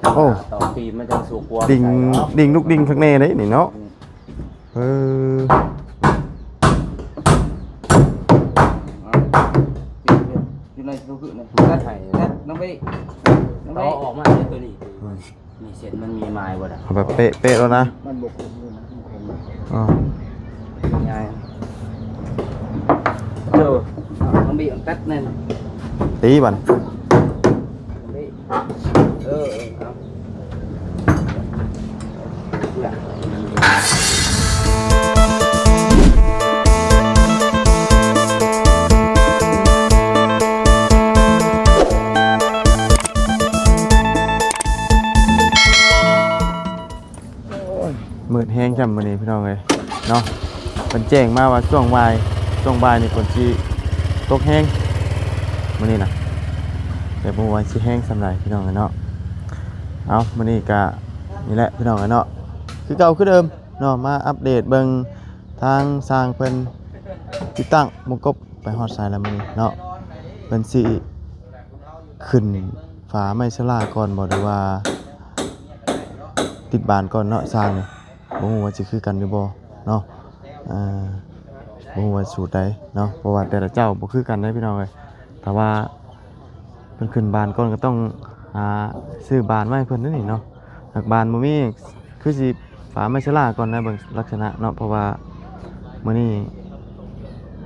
ໂອ້ ຕໍ່ປີມັນຈັ່ງສຸກກວ່າ ດິ່ງ ໃສ່ເນາະ ດິ່ງລູກດິ່ງຄັກແນ່ເດ້ນີ້ເນາະ. ອືມ ເອີ ຢູ່ໃນໂຕຄືນະ ຕັດໃຫ້ ຕັດ ນ້ອງເບ້ ນ້ອງເບ້ ຕໍ່ອອກມາເລີຍໂຕນີ້. ອືມ ນີ້ເສັ້ນມັນມີມາຍບໍ່ດະ? ເອົາແບບເປະໆ ໂລດນະ. ມັນບໍ່ຄົມເລີຍນະ ມັນຄົມ. ອໍ ງ່າຍ. ໂອ້ ມັນບີບມັນຕັດແນ່ນ. ຕີບັດ. ເອີ ເອີ ເອົາ. ໂອ້ຍ ມືດແຮງຈ້ຳມື້ນີ້ພີ່ນ້ອງເອີຍເນາະ. ເພິ່ນແຈ້ງມາວ່າຊ່ວງບ່າຍ ຊ່ວງບ່າຍນີ້ຝົນຊິຕົກແຮງມື້ນີ້ນະ ແຕ່ບໍ່ຮູ້ວ່າຊິແຮງສ່ຳໃດພີ່ນ້ອງເອີຍເນາະ. ເອົາ ມື້ນີ້ກະນີ້ແຫຼະພີ່ນ້ອງເອີຍເນາະ ຄືເກົ່າຄືເດີມເນາະ ມາອັບເດດເບິ່ງທາງຊ່າງເພິ່ນຕິດຕັ້ງມຸງກົບ ໄປຮອດໃສແລ້ວມື້ນີ້ເນາະ ເພິ່ນຊິຂຶ້ນຝາໄມ້ສະຫຼາກ່ອນບໍ່ ຫຼືວ່າຕິດບານກ່ອນເນາະ ຊ່າງນີ້ ບໍ່ຮູ້ວ່າຊິຄືກັນຫຼືບໍ່ເນາະ. ເອີ ບໍ່ຮູ້ວ່າສູດໃດເນາະ ເພາະວ່າແຕ່ລະເຈົ້າບໍ່ຄືກັນເດ້ພີ່ນ້ອງເອີຍ. ຖ້າວ່າເພິ່ນຂຶ້ນບານກ່ອນກໍຕ້ອງຫາຊື້ບານມາໃຫ້ເພິ່ນເດ້ນີ້ເນາະ ຫາກບານບໍ່ມີ ຄືຊິຝາໄມ້ສະຫຼາກ່ອນນະ ເບິ່ງລັກສະນະເນາະ ເພາະວ່າມື້ນີ້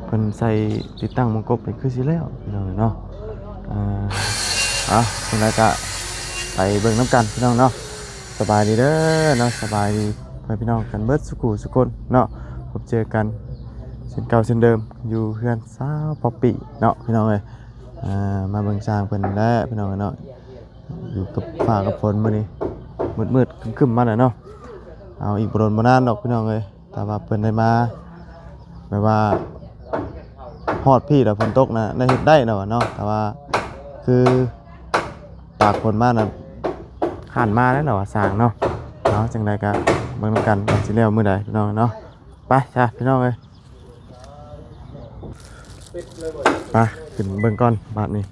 ເພິ່ນໃສ່ຕິດຕັ້ງມຸງກົບນີ້ຄືຊິແລ້ວພີ່ນ້ອງເນາະ. ເອີ ເອົາ ຈັ່ງໃດກະໄປເບິ່ງນຳກັນພີ່ນ້ອງເນາະ. ສະບາຍດີເດີເນາະ ສະບາຍດີພໍ່ແມ່ພີ່ນ້ອງກັນເບິດສູ່ຜູ້ສູ່ຄົນເນາະ ພົບເຈີກັນເຊັ່ນເກົ່າເຊັ່ນເດີມ ຢູ່ເຮືອນຊາວປອບປີ້ເນາະ ພີ່ນ້ອງເອີຍ. ອ່າ ມາເບິ່ງຊ່າງເພິ່ນນີ້ແຫຼະພີ່ນ້ອງເນາະ ຢູ່ກັບຟ້າກັບຝົນມື້ນີ້ ມືດໆ ຄຶ້ມໆ ມາແລ້ວເນາະ. ເອົາ ອີກບໍ່ດົນບໍ່ນານດອກພີ່ນ້ອງເອີຍ ຖ້າວ່າເພິ່ນໄດ້ມາ ແບບວ່າຮອດພີ້ແລ້ວຝົນຕົກນະ ໄດ້ເຮັດໄດ້ແລ້ວວ່າເນາະ. ແຕ່ວ່າຄືຕາກຝົນມານະ ຄ້ານມາແລ້ວລະວ່າຊ່າງເນາະ. ເອົາ ຈັ່ງໃດກະເບິ່ງນຳກັນວ່າຊິແລ້ວມື້ໃດພີ່ນ້ອງເນາະ. ໄປຊະພີ່ນ້ອງເອີຍ ໄປຂຶ້ນເບິ່ງກ່ອນບາດນີ້.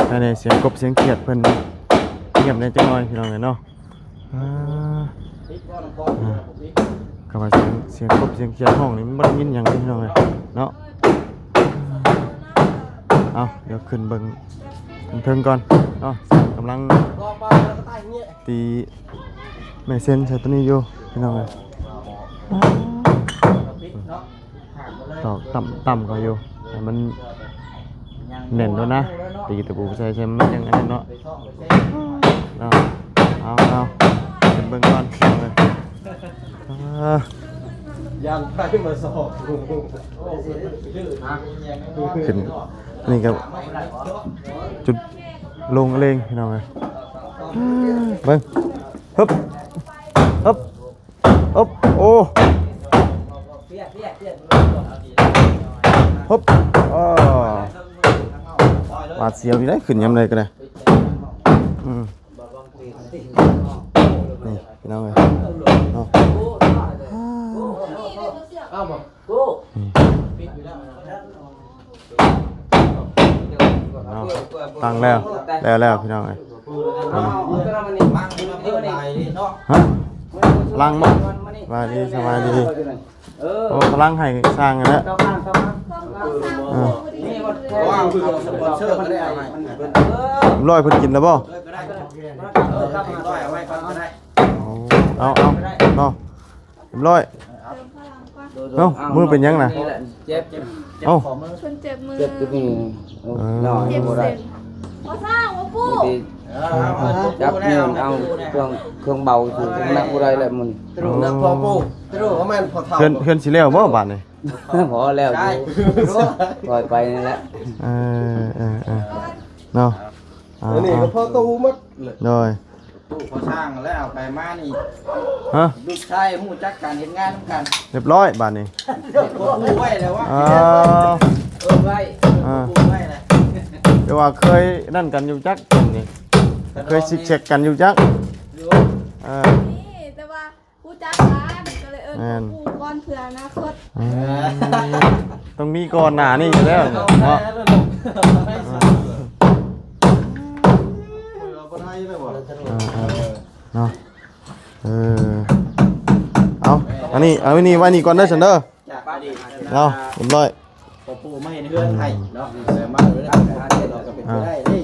ແຕ່ໃນສຽງກົບສຽງຂຽດເພິ່ນງຽບແດ່ຈັກໜ້ອຍພີ່ນ້ອງເອີຍເນາະ. ອ່າ ອ່າ ຄຳວ່າສຽງ ສຽງກົບສຽງຂຽດຮ້ອງນີ້ ມັນບໍ່ໄດ້ຍິນຫຍັງເດ້ພີ່ນ້ອງເອີຍເນາະ. ເອົາ ດຽວຂຶ້ນເບິ່ງເທິງໆ ກ່ອນເນາະ ກຳລັງຕີ ແມ່ເຊັນໃສ່ຕົວນີ້ຢູ່ພີ່ນ້ອງເອີຍ. ຕອກຕ່ຳໆ ເຂົາຢູ່ ໃຫ້ມັນແໜ້ນໂລດນະ ຕີຕະປູໃສ່ ໃສ່ມັນຍັງອັນນັ້ນເນາະ ເນາະ. ເອົາ ເອົາ ຂຶ້ນເບິ່ງກ່ອນ ເອີ ຢ້ານໃຜມາຊອກ ຂຶ້ນ ນີ້ກໍຈຸດໂລ່ງເອງພີ່ນ້ອງເອີຍ ເບິ່ງ ຮຶບ ຮຶບ ອຶບ ໂອ້ ຮຶບ ເອີ ຫວາດສຽວຢູ່ເດ້ ຂຶ້ນຍາມໃດກໍໄດ້ ອືມ ນີ້ພີ່ນ້ອງເອີຍເນາະ ອືມ ເນາະ ຕັ້ງແລ້ວ ແລ້ວແລ້ວພີ່ນ້ອງເອີຍ ຮະ ຫຼັງບໍ່ ສະບາຍດີ ສະບາຍດີ ໂອ້ ພະລັງໃຫ້ຊ່າງນັ້ນແຫຼະ ເອີ ຮ້ອຍເພິ່ນກິນແລ້ວບໍ່ ເອົາ ເອົາ ເອົາ ຮຽບຮ້ອຍ ເອົ້າ ມືເປັນຫຍັງນະ ເຈັບ ເອົ້າ ເພິ່ນເຈັບມື ເຈັບຢູ່ນີ້ ເອີ ເຈັບເສັ້ນ ບໍ່ສ້າງບໍ່ປູ ຈັບໂຍນເອົາ ເຄື່ອງ ເຄື່ອງເບົາຊື່ ໜັກບໍ່ໄດ້ແລ້ວມື້ນີ້ ໜັກພໍປູ ເອີ ບໍ່ແມ່ນພໍເຖົ້າ ເຮືອນ ເຮືອນຊິແລ້ວບໍ່ບາດນີ້ ພໍແລ້ວຢູ່ ຄ່ອຍໄປນີ້ແຫຼະ ເອີ ເອີ ເອີ ເນາະ ອັນນີ້ກໍພໍຕູ້ໝົດເລີຍ ໂດຍ ຜູ້ກໍ່ສ້າງແລ້ວໄປມານີ້ ຮະ ລູກຊາຍຮູ້ຈັກການເຮັດງານນຳກັນ ຮຽບຮ້ອຍບາດນີ້ ເຮັດບໍ່ຮູ້ໄວ້ແລ້ວວະ ເອີ ເອີ ໄວ້ ເອີ ບໍ່ຮູ້ໄວ້ແລ້ວ ແຕ່ວ່າເຄີຍນັ້ນກັນຢູ່ຈັກຄົນນີ້ ເຄີຍຊິກແຊັກກັນຢູ່ຈັກ ເອີ ນີ້ແຕ່ວ່າຮູ້ຈັກກັນ ກໍເລີຍເອີ້ນ ແມ່ນ ຜູ້ກ່ອນເພື່ອອະນາຄົດ ອືມ ຕ້ອງມີກ່ອນໜ້ານີ້ຢູ່ແລ້ວເນາະ ເອີ ເອີ ເອີ. ເນາະ. ເອີ ເອົາ ອັນນີ້ ເອົາອັນນີ້ໄວ້ນີ້ກ່ອນເດີຊັ້ນເດີ. ຈາກອະດີດ ເອົາ ຮຽບຮ້ອຍ ພໍ່ປູ່ມາເຮັດເຮືອນໃຫ້ເນາະ ແຕ່ມາເປັນໄດ້ເດ້.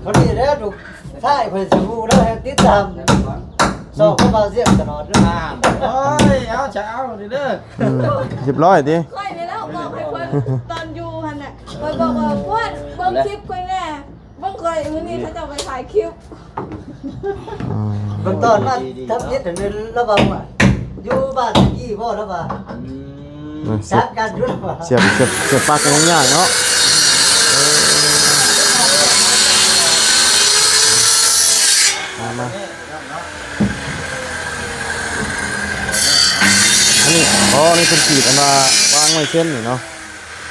ພໍດີເດ້ ລູກຊາຍເພິ່ນຊິຮູ້ເດີ ແຮ່ງຕິດຕາມ ຊອກເຂົາມາວຽກຕະຫຼອດເດີ. ໂອ້ຍ ເອົາຊະ ເອົາເດີ. ອືມ ຮຽບຮ້ອຍຕິ. ຂ້ອຍນີ້ແຫຼະບອກໃຫ້ເພິ່ນຕອນຢູ່ຫັ້ນນະ ຂ້ອຍບອກວ່າ ພວກເບິ່ງຄລິບຂ້ອຍແດ່ ເບິ່ງຂ້ອຍ ມື້ນີ້ເຂົາເຈົ້າໄປຖ່າຍຄລິບ. ອືມ ເພິ່ນຕອນມາທຳອິດຫັ້ນ ລາວວ່າ ຢູ່ບ້ານຕະກີ້ບໍ່ ລາວວ່າ. ອືມ ເສຍ ຈັດການຢູ່ ລາວວ່າ ເສຍ ເສຍ ເສຍປັກຍັງຍາກເນາະ. ເອີ ມາ ມາ ອັນນີ້ ອໍ ອັນນີ້ເພິ່ນຂີດ ອັນວ່າວາງໄວ້ເຊັ່ນນີ້ເນາະ.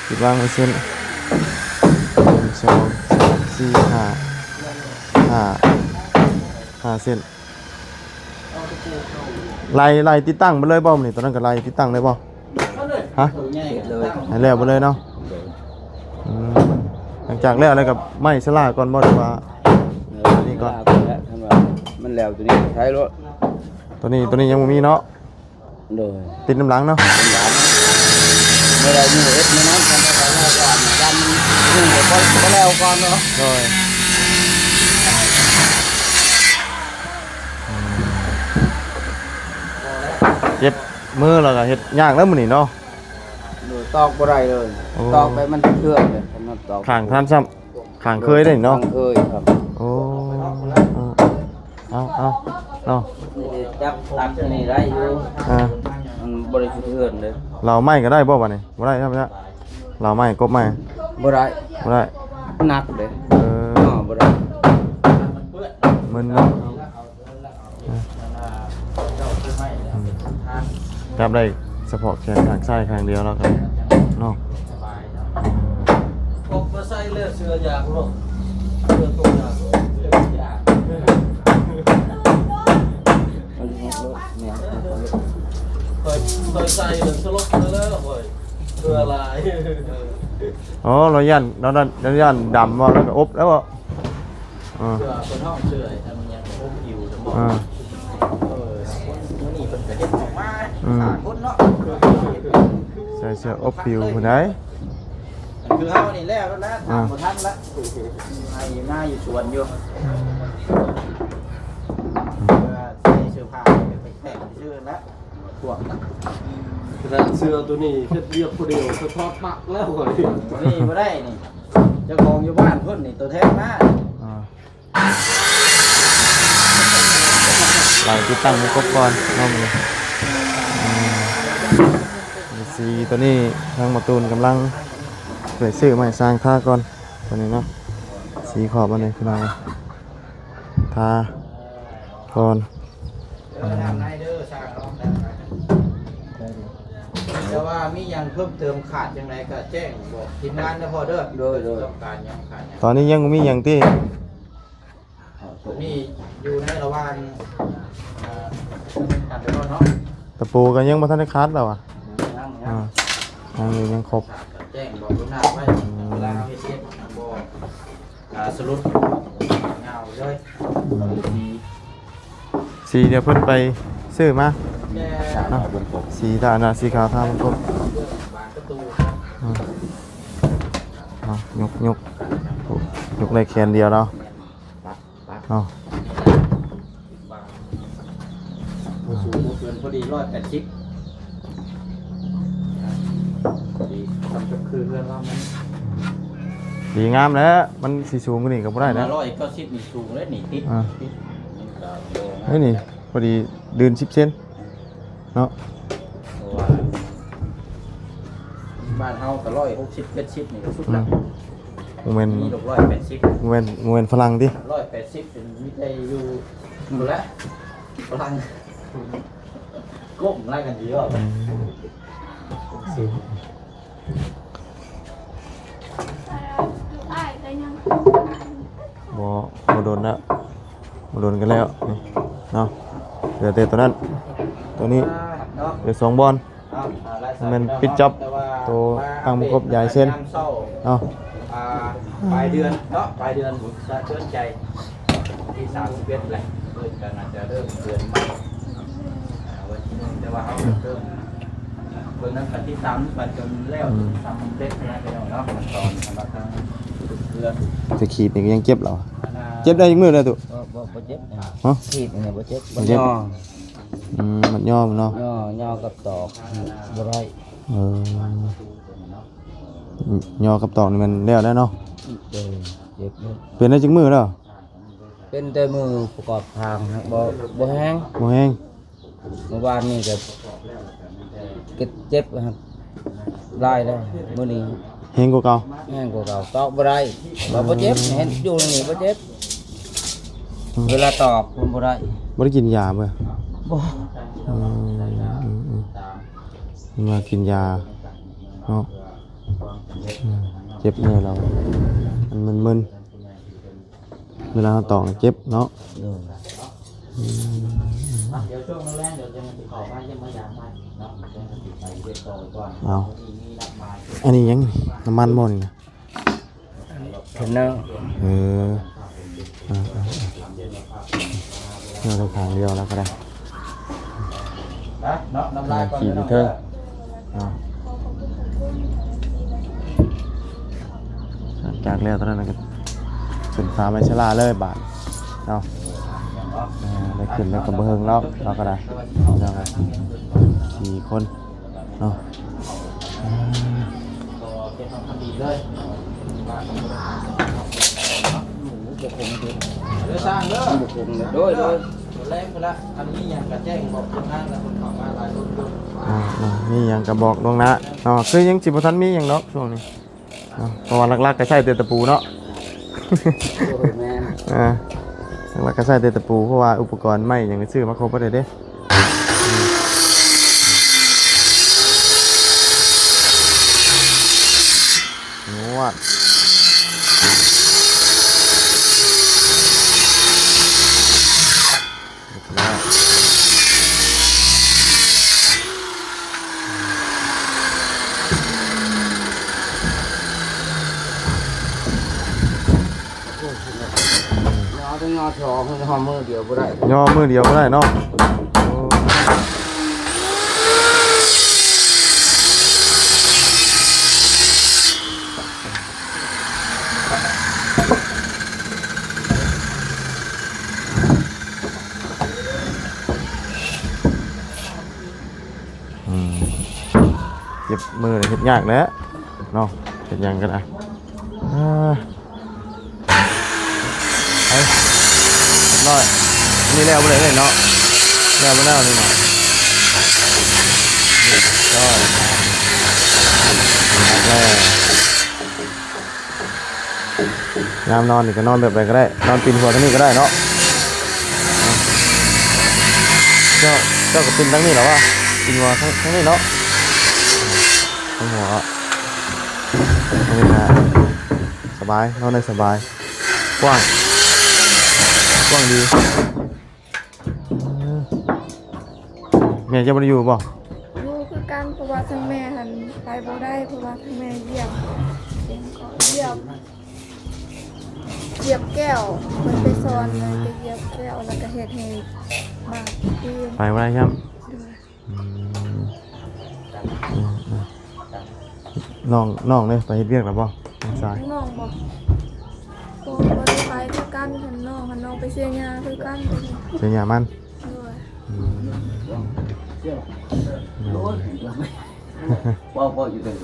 ຄິດວ່າມັນເສັ້ນ ໜຶ່ງ ສອງ ສາມ ສີ່ ຫ້າ ຫ້າ ຫ້າເສັ້ນ. ໄລ່ ໄລ່ຕິດຕັ້ງໄປເລີຍບໍ່ມື້ນີ້? ຕອນນັ້ນກໍໄລ່ຕິດຕັ້ງເລີຍບໍ່? ຮະ? ໃຫ້ແລ້ວໄປເລີຍເນາະ. ອືມ ຫຼັງຈາກແລ້ວ ແລ້ວກໍໄມ້ສະຫຼາກ່ອນບໍ່ ຫຼືວ່າ ເອີ ນີ້ກ່ອນ? ສະຫຼາກ່ອນແຫຼະ ຄັນວ່າມັນແລ້ວ ໂຕນີ້ໃຊ້ໂລດ. ໂຕນີ້ ໂຕນີ້ຍັງບໍ່ມີເນາະ. ໂດຍ ຕິດນຳຫຼັງເນາະ. ນຳຫຼັງ ເມື່ອໃດມີເຮັດມື້ນັ້ນ ຄັນວ່າແລ້ວກໍອັນນັ້ນ ຍັງບໍ່ ບໍ່ແລ້ວກ່ອນເນາະ. ໂດຍ ອືມ ເຈັບມືແລ້ວກໍເຮັດຍາກແລ້ວມື້ນີ້ເນາະ. ໂດຍ ຕອກບໍ່ໄດ້ເລີຍ. ໂອ້ ຕອກໄປມັນເຖື່ອນເລີຍ ຄັນມັນຕອກ ຂ້າງທັນຊ້ຳ. ຂ້າງເຄີຍເດ້ເນາະ. ຂ້າງເຄີຍ ໂອ້ ເອົາ ເອົາ ເອົາ ເອົາ ນີ້ຈັບຕັກນີ້ໄດ້ຢູ່. ອ່າ ມັນບໍ່ໄດ້ສະເທືອນເດ້. ເລົາໄມ້ກໍໄດ້ບໍ່ບາດນີ້? ບໍ່ໄດ້ໃຊ່ໄໝ? ເລົາໄມ້ ກົບໄມ້ ບໍ່ໄດ້ ບໍ່ໄດ້ ໜັກເດ້. ເອີ ບໍ່ໄດ້ ມຶນເນາະ. ຈັບໄດ້ສະເພາະແຂນຂ້າງຊ້າຍຂ້າງດຽວແລ້ວກໍເນາະ. ອອກມາໃສ່ເລືອດເສືອຢາກເນາະ ເສືອຕົວຢາກ ຂ້ອຍ ຂ້ອຍໃສ່ແລ້ວສະຫຼົບແລ້ວຂ້ອຍ ເສືອຫຼາຍ. ອໍ ລາວຢ້ານ ລາວຢ້ານດຳບໍ່ ລາວກໍອົບແລ້ວບໍ່? ອ່າ ເສືອເພິ່ນຮ້ອງເສືອອັນຫຍັງອົບຜິວນະບໍ່? ອ່າ ເອີ ມື້ນີ້ເພິ່ນກໍເຮັດອອກມາ ອືມ ຂ້າຄົນເນາະ ໃສ່ເສືອອົບຜິວພຸ້ນໃດ. ຄືເຮົານີ້ແລ້ວແລ້ວນະ ອ່າ ທຳບໍ່ທັນລະ ໄຮ່ນາຢູ່ສວນຢູ່ ອືມ ເພື່ອໃສ່ເສື້ອຜ້າແປກໆຊື່ນະ. ພວກນັ້ນ ຂະໜາດເສື້ອໂຕນີ້ເຮັດວຽກຜູ້ດຽວສະທ້ອນປັກແລ້ວຂ້ອຍ ນີ້ບໍ່ໄດ້ນີ້ ເຈົ້າຂອງຢູ່ບ້ານເພິ່ນນີ້ ໂຕແທນມາ. ອ່າ ຫຼັງຕິດຕັ້ງໃຫ້ຄົບກ່ອນເນາະມື້ນີ້. ອືມ ສີໂຕນີ້ທາງໝໍຕູນກຳລັງໄປຊື້ມາໃຫ້ຊ່າງທາກ່ອນ ໂຕນີ້ເນາະ. ສີຂອບອັນນີ້ພີ່ນ້ອງ ທາກ່ອນ. ເອີ ດ້ານໃນເດີ ຊ່າງເນາະ ດ້ານໃນ. ແຕ່ວ່າມີຫຍັງເພີ່ມເຕີມຂາດຈັ່ງໃດກໍແຈ້ງບອກທີມງານເດີພໍ່ເດີ. ໂດຍ ໂດຍ ຕ້ອງການຫຍັງຂາດຫຍັງ. ຕອນນີ້ຍັງບໍ່ມີຫຍັງຕິ? ນີ້ຢູ່ໃນລະຫວ່າງ ເອີ ການໄປກ່ອນເນາະ. ຕະປູກໍຍັງບໍ່ທັນໄດ້ຂາດແລ້ວຫວາ? ຍັງ ຍັງ ອ່າ ຍັງຢູ່ ຍັງຄົບ. ແຈ້ງບອກລ່ວງໜ້າໄວ້ ອືມ ເວລາເຮົາເຮັດ ເຮັດບໍ່ ອ່າ ສະຫຼຸດຍາວເລີຍ. ອືມ ສີ ສີດຽວເພິ່ນໄປຊື້ມາ ແມ່ນ ເນາະ. ສີທາ ອັນນ່າ ສີຂາວທາມັນຄົບ. ບານປະຕູ ອືມ ເອົາ ຍົກ ຍົກ ຍົກໄດ້ແຂນດຽວເນາະ. ເອົາ ສູງບໍ່ເກີນ ພໍດີຮ້ອຍແປດສິບ. ດີ ທຳຄືເຮືອນລາວນັ້ນ ດີງາມແລ້ວ. ມັນຊິສູງກວ່ານີ້ກໍບໍ່ໄດ້ແລ້ວ. ຮ້ອຍເກົ້າສິບນີ້ສູງເລີຍນີ້ ຕິດ ອ່າ ຕິດ. ນີ້ ນີ້ ພໍດີ ດືນສິບເຊັນເນາະ. ເພາະວ່າບ້ານເຮົາກໍຮ້ອຍຫົກສິບ ເຈັດສິບນີ້ກໍສຸດແລ້ວ. ອືມ ບໍ່ແມ່ນ ມີດອກຮ້ອຍແປດສິບ ບໍ່ແມ່ນ ບໍ່ແມ່ນຝຣັ່ງຕິ? ຮ້ອຍແປດສິບເປັນມີແຕ່ຢູ່ພຸ້ນແຫຼະ ຝຣັ່ງ ກົ້ມລາຍກັນດີວ່າ. ອືມ ບໍ່ ບໍ່ດົນແລ້ວ ບໍ່ດົນກັນແລ້ວນີ້ເນາະ. ເຫຼືອແຕ່ໂຕນັ້ນ ໂຕນີ້ ເນາະ ຫຼືອສອງບ່ອນ. ແມ່ນປິດຈັອບໂຕຕັ້ງປະກົບຢາຍເຊັນເນາະ. ອ່າ ປາຍເດືອນເນາະ ປາຍເດືອນ ສະເທືອນໃຈ ວັນທີ ສາມສິບເອັດແຫຼະ ເພິ່ນກໍໜ້າຈະເລີ່ມເດືອນໃໝ່ ອ່າ ວັນທີໜຶ່ງ ແຕ່ວ່າເຮົາເລີ່ມ ເບິ່ງນຳກັນ ຕິດຕາມນຳກັນຈົນແລ້ວ ອືມ ຕິດຕາມເສັດນະ ພີ່ນ້ອງເນາະ ຂັ້ນຕອນສຳລັບທາງເຮືອນ ຈະຂີດນີ້ກໍຍັງເຈັບແລ້ວ ອັນນ່າ ເຈັບໄດ້ຈັກມື້ແລ້ວຕຸ? ບໍ່ ບໍ່ ບໍ່ເຈັບ ຮະ? ຂີດນີ້ບໍ່ເຈັບ ບໍ່ເຈັບ ບໍ່ຍໍ ອືມ ມັນຍໍເນາະ ຍໍ ຍໍກັບຕອກ ບໍ່ໄດ້ ເອີ ຍໍກັບຕອກນີ້ມັນແລ້ວແລ້ວເນາະ ເອີ ເຈັບຢູ່ ເປັນໄດ້ຈັກມື້ແລ້ວ? ເປັນແຕ່ມື້ປະກອບທາງ ບໍ່ ບໍ່ແຮງ ບໍ່ແຮງ ມື້ວານນີ້ກໍ ກໍເຈັບ ຫຼາຍແລ້ວ ມື້ນີ້ແຮງກວ່າເກົ່າ ແຮງກວ່າເກົ່າ ຕອກບໍ່ໄດ້ ວ່າບໍ່ເຈັບ ເຫັນຢູ່ນີ້ບໍ່ເຈັບ ອືມ ເວລາຕອກມັນບໍ່ໄດ້ ບໍ່ໄດ້ກິນຢາບໍ່? ບໍ່ ອືມ ອືມ ອືມ ເພິ່ນວ່າກິນຢາເນາະ ອືມ ເຈັບແນ່ແລ້ວ ມັນມຶນໆ ເວລາເຮົາຕອກເຈັບເນາະ ໂດຍ ອືມ ດຽວຊ່ວງແລງໆ ດຽວຈະມາຕິດຕໍ່ມາຢ້ຽມມາຢາມໃໝ່ເນາະ ເອົາ ອັນນີ້ຫຍັງ ນ້ຳມັນບໍ່ນີ້ນະ? ເທຣນເນີ ເອີ ເອົາ ເອົາ ເອົາ ເອົາທາງດຽວແລ້ວກໍໄດ້ ເນາະ ນ້ຳລາຍກ່ອນ ຂີ່ຢູ່ເທິງ ເນາະ ຫຼັງຈາກແລ້ວຕອນນັ້ນກໍຂຶ້ນຟ້າໄມຊະລາເລີຍບາດເນາະ ອ່າ ໄດ້ຂຶ້ນແລ້ວກໍບໍ່ເຮິງລອກ ລອກກໍໄດ້ ເນາະ ສີ່ຄົນເນາະ ອ່າ ບໍ່ຄົງເດ້ ບໍ່ຄົງເດ້ ໂດຍ ໂດຍ ແລງພຸ້ນລະ ຄັນມີຫຍັງກໍແຈ້ງບອກທີມງານ ແລ້ວເພິ່ນເຂົ້າມາຫຼາຍຄົນຢູ່ ອ່າ ອ່າ ມີຫຍັງກໍບອກລ່ວງໜ້າເນາະ ຄືຍັງຊິບໍ່ທັນມີຫຍັງດອກຊ່ວງນີ້ເນາະ ເພາະວ່າຫຼັກໆກໍໃຊ້ແຕ່ຕະປູເນາະ ໂດຍ ແມ່ນ ອ່າ ຫຼັກໆກໍໃຊ້ແຕ່ຕະປູ ເພາະວ່າອຸປະກອນໄມ້ຫຍັງກໍຊື້ມາຄົບເບິດເລີຍເດ້ ງວດ ຍໍແຕ່ຍໍສອງ ຍໍມືດຽວບໍ່ໄດ້ ຍໍມືດຽວບໍ່ໄດ້ເນາະ ໂອ້ ອືມ ເຈັບມືເຮັດຍາກແຫຼະເນາະ ເຮັດຫຍັງກໍໄດ້ ເອີ ໄປ ຮຽບຮ້ອຍ ອັນນີ້ແລ້ວບໍ່ໄດ້ເລີຍເນາະ ແລ້ວບໍ່ແລ້ວນີ້ເນາະ ຮຽບຮ້ອຍ ແລ້ວ ຍາມນອນນີ້ກໍນອນແບບໃດກໍໄດ້ ນອນປິ່ນຫົວທາງນີ້ກໍໄດ້ເນາະ ເຈົ້າ ເຈົ້າກໍປິ່ນທາງນີ້ລະວະ ປິ່ນຫົວທາງ ທາງນີ້ເນາະ ທາງຫົວ ທາງນີ້ນະ ສະບາຍ ນອນໄດ້ສະບາຍ ກວ້າງ ກວ້າງດີ. ແມ່ເຈົ້າບໍ່ໄດ້ຢູ່ບໍ່? ຢູ່ຄືກັນ ເພາະວ່າທາງແມ່ຫັ້ນໄປບໍ່ໄດ້ ເພາະວ່າທາງແມ່ຢຽບ ຢຽບ ຢຽບແກ້ວ ເພິ່ນໄປສອນ ແລ້ວກໍຢຽບແກ້ວ ແລ້ວກໍເຮັດໃຫ້ບາດຕີນ ໄປບໍ່ໄດ້ຊ້ຳ. ໂດຍ. ອືມ ອືມໆ ນ້ອງ ນ້ອງເດ້ ໄປເຮັດວຽກແລ້ວບໍ່ ນ້ອງຊາຍ? ນ້ອງບໍ່? ບໍ່ ບໍ່ໄດ້ໄປຄືກັນ ຄັນນ້ອງ ຄັນນ້ອງໄປເສຍຫຍ້າຄືກັນ ເສຍຫຍ້າມັນ. ໂດຍ. ອືມ ເວົ້າ ເວົ້າຢູ່ເທິງ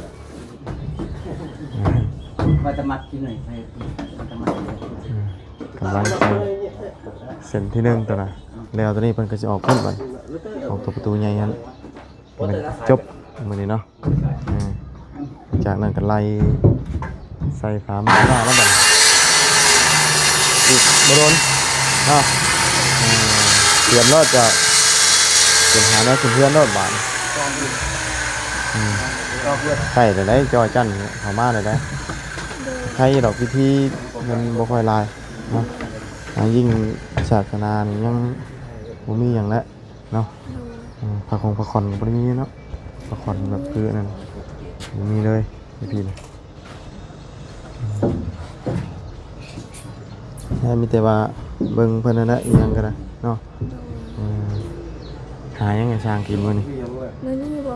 ວ່າຈະມັດທີ່ໄຫນ ວ່າຈະມັດທີ່ໄຫນ. ອືມ ກຳລັງໃສ່ເສັ້ນທີໜຶ່ງຕົວນະ ແລ້ວຕົວນີ້ເພິ່ນກໍຊິອອກພຸ້ນບັດ ອອກຕົວປະຕູໃຫຍ່ຫັ້ນ ແລ້ວຈົບມື້ນີ້ເນາະ. ເອີ ຈາກນັ້ນກໍໄລ່ໃສ່ຝາໝາຍໜ້າແລ້ວບັດນີ້ ອີກບໍ່ດົນເນາະ. ເອີ ຕຽມໂລດເຈົ້າ ຕຽມຫາແນວຂຶ້ນເຮືອນໂລດບາດນີ້. ອືມ ໃກ້ແລ້ວໃດ໋ ຈໍ່ຈັ່ນເຂົ້າມາແລ້ວໃດ໋. ໂດຍ. ໃຜດອກພິທີມັນບໍ່ຄ່ອຍຫຼາຍເນາະ ອ່າ ຍິ່ງສາສະໜານີ້ຍັງບໍ່ມີຫຍັງແຫຼະ ເນາະ. ໂດຍ. ອືມ ຜ້າຄົງຜ້າຂ້ອນກໍບໍ່ໄດ້ມີເນາະ ຜ້າຂ້ອນແບບຄືອັນນັ້ນ ບໍ່ມີເລີຍຢູ່ພີ້ນະ. ອືມ ມີແຕ່ວ່າ ເບິ່ງເພິ່ນຫັ້ນແຫຼະ ອີ່ຫຍັງກໍໄດ້ເນາະ. ເອີ ຫາຫຍັງໃຫ້ຊ່າງກິນມື້ນີ້? ມື້ນີ້ບໍ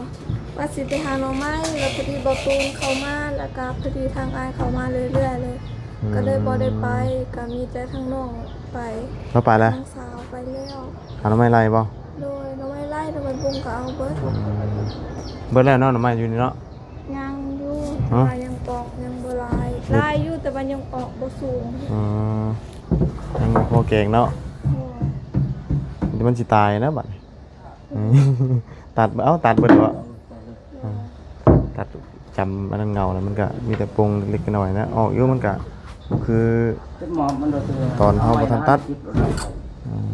ວ່າຊິໄປຫາໜໍ່ໄມ້ ແລ້ວພໍດີບ່າວຕູນເຂົ້າມາ ແລ້ວກໍພໍດີທາງອ້າຍເຂົ້າມາເລື້ອຍໆເລີຍ ອືມ ກໍເລີຍບໍ່ໄດ້ໄປ ກໍມີແຕ່ທາງນ້ອງໄປ. ລາວໄປແລ້ວ? ນ້ອງສາວໄປແລ້ວ. ຫາໜໍ່ໄມ້ໄລ່ບໍ? ໂດຍ ໜໍ່ໄມ້ໄລ່ ໜໍ່ໄມ້ບົງກໍເອົາເບິດ. ອືມ ເບິດແລ້ວເນາະ ໜໍ່ໄມ້ຢູ່ນີ້ເນາະ? ຍັງຢູ່ ຮະ? ແຕ່ວ່າຍັງປອກຍັງບໍ່ຫຼາຍ ຍັງ ຫຼາຍຢູ່ ແຕ່ວ່າຍັງອອກບໍ່ສູງ. ອໍ ຍັງບໍ່ພໍແກງເນາະ. ໂດຍ ດຽວມັນຊິຕາຍນະບັດນີ້. ຕັດ ເອົ້າ ຕັດເບິດເບາະ? ເອີ ຕັດຈຳອັນນັ້ນເຫງົ້າແລ້ວ ມັນກະມີແຕ່ປົງເລັກໆນ້ອຍໆນະ ອອກຢູ່ ມັນກະບໍ່ຄືຕອນເຮົາບໍ່ທັນຕັດ. ອືມ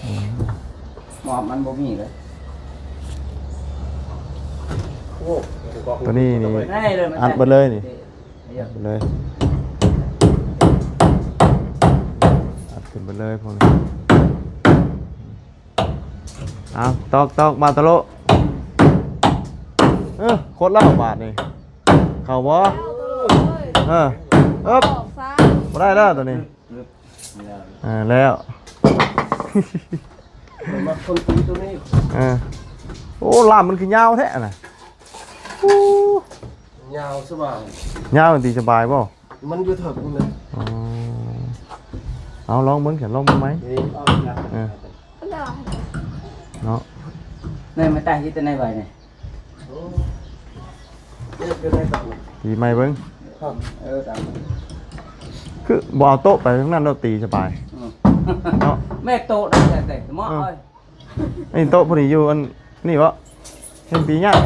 ອືມ ໝອບມັນບໍ່ມີເລີຍ. ໂອ້ ຕົວນີ້ນີ້ ອັດເບິດເລີຍນີ້ ອັດເບິດເລີຍ ອັດຂຶ້ນເບິດເລີຍພວກນີ້. ເອົາ ຕອກ ຕອກ ບາດຕະໂລ. ເອີ ຄົດແລ້ວບາດນີ້ ເຂົ້າບໍ່? ເອີ ເອີບ ບໍ່ໄດ້ແລ້ວຕົວນີ້. ເອີ ແລ້ວ ມັກຄົນຕີຕົວນີ້. ເອີ ໂອ້ ລ່າມມັນຄືຍາວແທ້ນະ. ໂອ້ ຍາວສະບາຍ ຍາວຕີສະບາຍບໍ່? ມັນຢູ່ເທິງພຸ້ນແຫຼະ. ອໍ ເອົາ ລອງເບິ່ງຊັ້ນ ລອງເບິ່ງໃໝ່. ເອີ ເນາະ ນີ້ມາຕັ້ງຢູ່ແຕ່ໃນໄວ້ນີ້. ຕີໃໝ່ເບິ່ງ. ເອີ ຕາມ ຄືບໍ່ເອົາໂຕະໄປທາງນັ້ນໂລດ ຕີສະບາຍ. ອືມ ເນາະ ແມ່ໂຕະນັ້ນແຫຼະ ເອີ ເອີ. ອັນນີ້ໂຕະພໍດີຢູ່ອັນນີ້ເບາະ ເຫັນຕີຍາກ.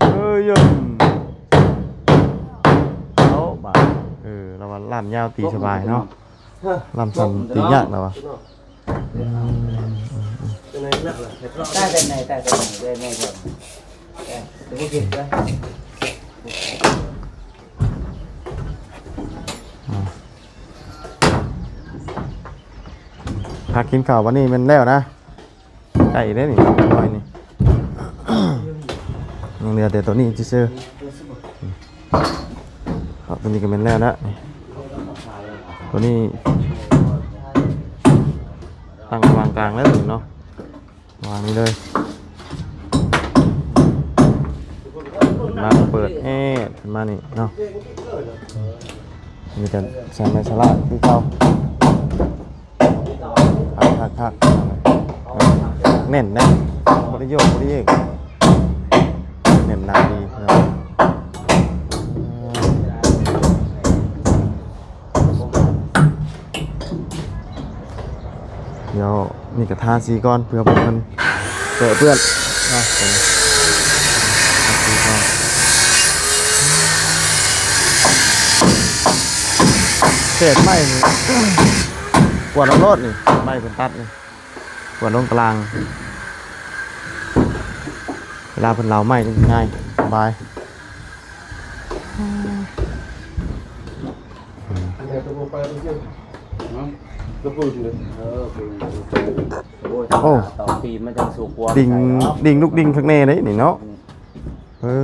ເອີ ເຢີ້ມ ເອົາບາດ ເອີ ລາວວ່າລ່າມຍາວຕີສະບາຍເນາະ ລ່າມສັ້ນຕີຍາກລາວວ່າ. ອືມ ຕາຍແຕ່ໃນ ຕາຍແຕ່ໃນ ແຕ່ບໍ່ເຮັດລະ. ພັກກິນເຂົ້າບັດນີ້ແມ່ນແລ້ວນະ ໃກ້ເດ້ນີ້ ນ້ອຍນີ້ ຍັງເຫຼືອແຕ່ຕົວນີ້ຊື່ໆ. ເຂົ້າຕົວນີ້ກໍແມ່ນແລ້ວນະ ຕົວນີ້ຕັ້ງວາງກາງແລ້ວເນາະ. ວາງນີ້ເລີຍ ມາເປີດແອດຂຶ້ນມານີ້ເນາະ ມີແຕ່ໃສ່ໄມ້ສະຫຼາດຄືເກົ່າ ຄັກໆໆ ແໜ້ນເດ້ ບໍ່ໄດ້ໂຍກບໍ່ໄດ້ເອກ ແໜ້ນໜາດີເນາະ. ດຽວນີ້ກໍທາສີກ່ອນ ເພື່ອບໍ່ໃຫ້ມັນເປິເປື້ອນເນາະ. ທາສີກ່ອນ ເສດໄມ້ນີ້ ກວດເອົາໂລດນີ້ ໄມ້ເພິ່ນຕັດນີ້ ກວດລົງຕາລາງ ເວລາເພິ່ນເລົາໄມ້ນີ້ງ່າຍ ສະບາຍ. ໂອ້ ດິ່ງ ດິ່ງລຸກດິ່ງຄັກແນ່ເດ້ນີ້ເນາະ. ເອີ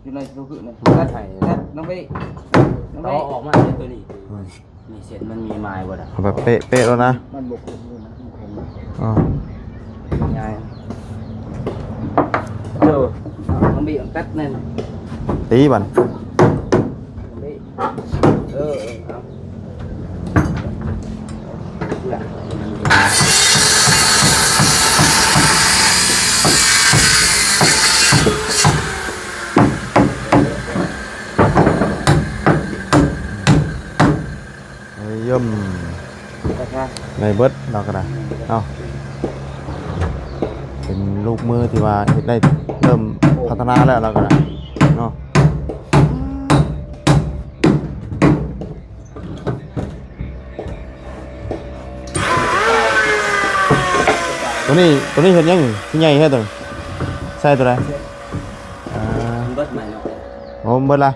ຢູ່ໃນໂຕຄືນະ ແທັດ ແທັດ ນ້ອງເບ້ ນ້ອງເບ້ ອອກມາເລີຍໂຕນີ້. ມີເສັ້ນມັນມີມາຍບໍ່ດະ? ເອົາແບບເປະໆໂລດນະ. ມັນບໍ່ຄົມເລີຍນະ ມັນແຂງ. ອໍ ງ່າຍ. ເອີ ຕ້ອງບີບແປັບໜຶ່ງ. ຕີບັດ. ເອີ ເອີ ເອົາ. ເອີ ຢ້ຽມ ໄດ້ເບິດເນາະ ກໍໄດ້ເນາະ. ເປັນລູກມືທີ່ວ່າເຮັດໄດ້ ເລີ່ມພັດທະນາແລ້ວ ລາວກໍໄດ້ເນາະ. ຕົວນີ້ ຕົວນີ້ເຮັດຫຍັງນີ້ ຄືໃຫຍ່ແທ້ຕົວນີ້? ໃສ່ຕົວໃດ? ອ່າ ເບິດໃໝ່ເນາະ. ໂອ້ ເບິດລະ.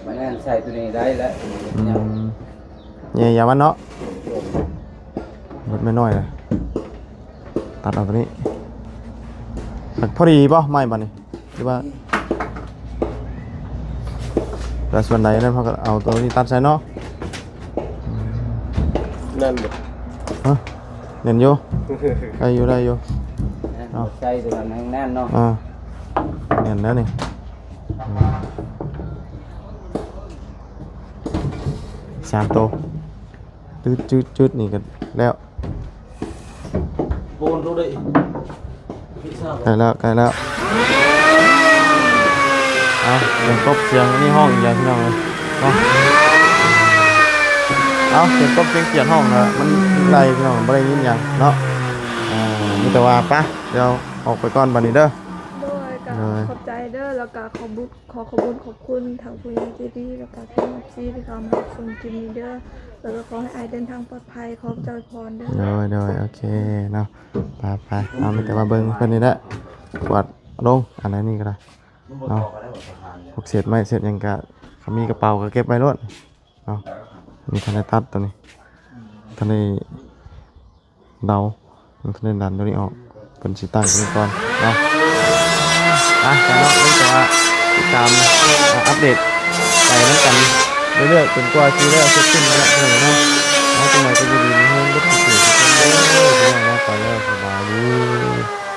ແມ່ນ ໃສ່ຕົວນີ້ໄດ້ແລ້ວ. ອືມ ແຍ່ຢາມັນເນາະ ເບິດແມ່ນ້ອຍລະ ຕັດເອົາຕົວນີ້. ພໍດີບໍ່ໄມ້ບາດນີ້ ຫຼືວ່າ ແຕ່ສ່ວນໃດນັ້ນເຮົາກໍເອົາຕົວນີ້ຕັດໃສ່ເນາະ. ແໜ້ນບໍ່? ຮະ ແໜ້ນຢູ່ ໄດ້ຢູ່ ໄດ້ຢູ່. ເອົາ ໃສ່ຕົວນັ້ນແໜ້ນເນາະ. ອ່າ ແໜ້ນແລ້ວນີ້ ສາມໂຕ ຈືດໆໆ ນີ້ກໍແລ້ວ. ໂບນໂຕໄດ້ອີກ ໃກ້ແລ້ວ ໃກ້ແລ້ວ. ເອົາ ສຽງກົບສຽງອັນນີ້ຮ້ອງອີກແລ້ວ ພີ່ນ້ອງເອີຍເນາະ. ເອົາ ສຽງກົບສຽງກຽດຮ້ອງນະ ມັນໄລ່ ພີ່ນ້ອງ ບໍ່ໄດ້ຍິນຫຍັງເນາະ. ເອີ ມີແຕ່ວ່າ ໄປ ດຽວອອກໄປກ່ອນບາດນີ້ເດີ. ໂດຍ ກໍ ໂດຍ ຂອບໃຈເດີ ແລ້ວກໍຂອບບຸນ ຂໍຂອບຄຸນຂອບຄຸນທາງຜູ້ໃຫຍ່ໃຈດີ ແລ້ວກໍທາງເອັຟຊີທີ່ເຂົ້າມາຮັບຊົມຄລິບນີ້ເດີ ແລ້ວກໍຂໍໃຫ້ອ້າຍເດີນທາງປອດໄພ ຂໍພະເຈົ້າອວຍພອນເດີ. ໂດຍ ໂດຍ ໂອເຄເນາະ ໄປໆ ເອົາ ມີແຕ່ວ່າເບິ່ງເພິ່ນນີ້ແຫຼະກວາດລົງ ອັນໃດນີ້ກໍໄດ້ເນາະ ພວກເສດໄມ້ເສດຫຍັງກະ ຄັນມີກະເປົາກໍເກັບໄວ້ໂລດເນາະ. ນີ້ທັນໄດ້ຕັດຕົວນີ້ ທັນໄດ້ ເດົາ ມັນທັນໄດ້ດັນຕົວນີ້ອອກ ເພິ່ນຊິຕັ້ງຕົວນີ້ກ່ອນເນາະ. ອ່ະ ໄປເນາະ ເລີຍແຕ່ວ່າຕິດຕາມ ອ່າ ອັບເດດໄປນຳກັນເລື້ອຍໆ ຈົນກວ່າຊິແລ້ວເສັດສິ້ນແລ້ວເນາະ. ເອົາ ຈັ່ງໃດກໍຢູ່ດີມີແຮງເບິດທຸກຜູ້ທຸກຄົນເດີ ພີ່ນ້ອງເນາະ. ໄປແລ້ວ ສະບາຍດີ.